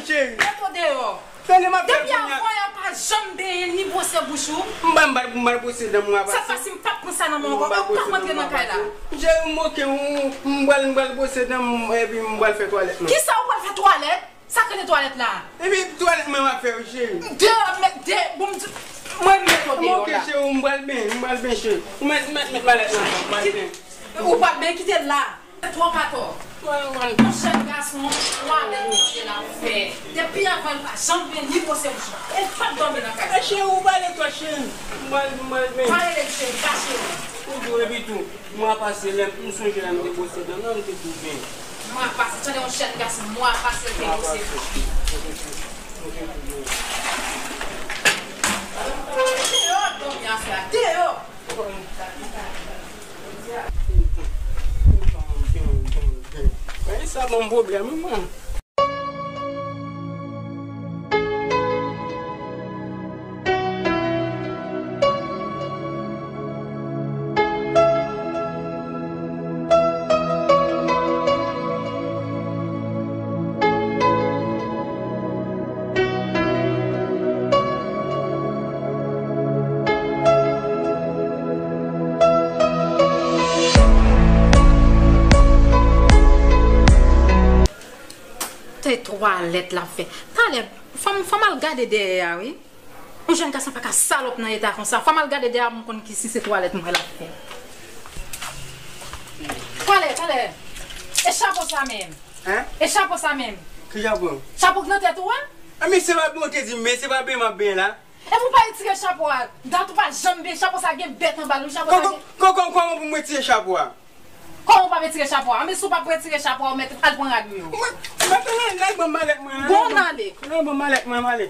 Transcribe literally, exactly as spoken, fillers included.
Cheri. Met ou deyò. Tande m ap fè l kounye a. Depi avan yè ou pa janm benyen ni bwose bouch ou. M pa, m pa, m pa bwose dan m, m pa pase. Sa fè si m p ap pran sa nan men w ankò, ou p ap antre nan kay la. Cheri, m oke, m, m pral, m pral bwose dan m, epi m pral fè twalèt mwen. Kisa ou pral fè twalèt? Sa k rele twalèt la? Epi twalèt mwen m ap fè wi, cheri. Deyò, met, de, bon, m di, mwen met ou deyò la. M oke, cheri, m pral benyen, m pral benyen, cheri. Ou met, met, met malèt la, m pral benyen. Ou pral benyen, kite l la. Twòp atò. Yon jèn gason, twalèt misye l ap fè. Depi avan, l pa janm benyen ni bwose bouch li. E l p ap dòmi nan kay sa. E cheri, ou pale twòp, cheri. M pral, m pral benyen. Pa rele m cheri, pa cheri. Ou di epi tou, mwa pase, lè m sonje lè m te bwose dan nan, m te tou benyen. Mwa pase, tande yon jèn gason, mwa pase l te bwose bouch li. Deyò, dòmi afè a, deyò. Sa ban m pwoblèm wi mwen. Se twalèt l ap fè. Talè, fò m, fò m al gade dèyè a, wi. Yon jèn gason pa ka salòp nan eta konsa. Fò m al gade dèyè a pou m konn ki, si se twalèt m wè l ap fè. Talè, talè. E chapo sa menm? Hein? E chapo sa menm? Ki chapo? Chapo k nan tèt ou a? A, men se pa bon te di m, men se pa benyen m ap benyen la. Epi ou pa retire chapo a. Dat ou pa janm benyen. Chapo sa gen bèt anba l, wi, chapo sa gen. Kòman pou m retire chapo a? Kòman ou p ap retire chapo a? Anben, si w p ap retire chapo a, ou mèt al pran rad ou yo. Mwen, mwen, lage ban m malèt mwen an. Bon, n ale. Lage ban m malèt mwen, m ale.